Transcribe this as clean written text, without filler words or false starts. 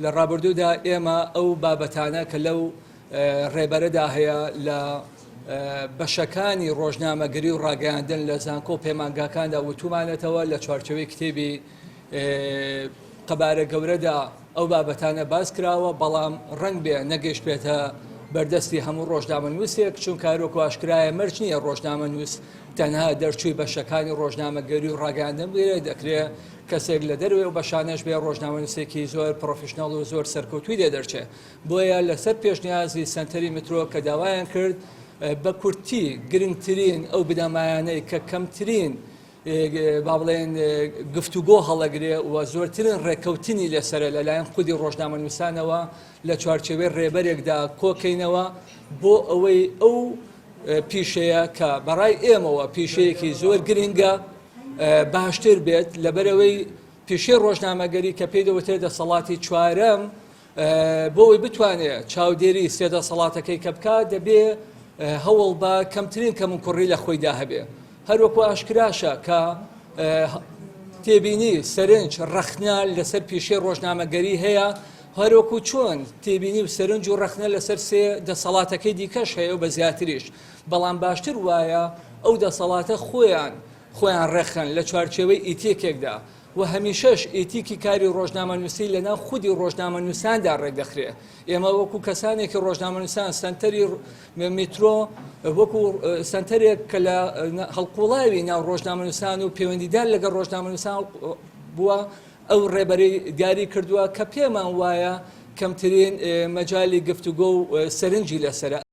لە ڕابردوودا ئێمە ئەو بابەتانە کە لەو ڕێبەرەدا هەیە لە بەشەکانی ڕۆژنامەگەری و ڕاگەیاندن لە زانکۆ و پەیمانگاکاندا وتومانەتەوە لە چوارچێوەی کتێبی قەبارە گەورەدا ئەو بابەتانە باس کراوە، بەڵام ڕەنگ بێ نەگەیشتبێتە بەردەستی هەموو ڕۆژنامەنووسێک، چونکە هەروەکو ئاشکرایە مەرج نییە ڕۆژنامەنووس تەنها دەرچووی بەشەکانی ڕۆژنامەگەری و ڕاگەیاندن بێت، دەکرێ کەسێک لە دەرەوەی ئەو بەشانەش بێ ڕۆژنامەنووسێکی زۆر پڕۆفیشناڵ و زۆر سەرکەوتووی لێ دەرچێ. بۆیە لەسەر پێشنیازی سەنتەری مترۆ کە داوایان کرد بە کورتی گرنگترین ئەو بنەمایانەی کە کەمترین با بڵێن گفتوگۆ هەڵەگرێ و زۆرترین ڕێککەوتنی لەسەرە لەلایەن خودی ڕۆژنامەنووسانەوە لە چوارچێوەی ڕێبەرێکدا کۆکەینەوە بۆ ئەوەی ئەو پیشەیە کە بەڕای ئێمەوە پیشەیەکی زۆر گرنگە باشتر بێت لەبەرەوەی پیشەی ڕۆژنامەگەری کە پێی دەوترێت دەسەڵاتی چوارەم بۆ ئەوەی بتوانێت چاودێری سێ دەسەڵاتەکەی کە بکات دەبێ هەوڵ بە کەمترین کەموکوڕی لە خۆیدا هەبێ هەروەکو ئاشکراشە کە تێبینی سەرنج ڕەخنە لەسەر پیشەی ڕۆژنامەگەری هەیە هەروەکو چۆن تێبینی و سەرنج و ڕەخنە لەسەر سێ دەسەڵاتەکەی دیکەش هەیە و بە زیاتریش بەڵام باشتر وایە ئەو دەسەڵاتە خۆیان خۆیان ڕێکخەن لە چوارچێوەی ئیتیکێکدا و هەمیشەش ئیتیکی کاری ڕۆژنامەنووسی لەناو خودی ڕۆژنامەنووساندا ڕێکدەخرێ. ئێمە وەکو کەسانێکی ڕۆژنامەنووسان سەنتەری میترۆ وەکو سەنتەرێک کە لە هەڵقوڵاوی ناو ڕۆژنامەنووسان و پەیوەندیدار لەگەڵ ڕۆژنامەنووسان بووە ئەو ڕێبەری دیاری کردووە کە پێمان وایە کەمترین مەجالی گفتوگۆ و سەرنجی لەسەرە.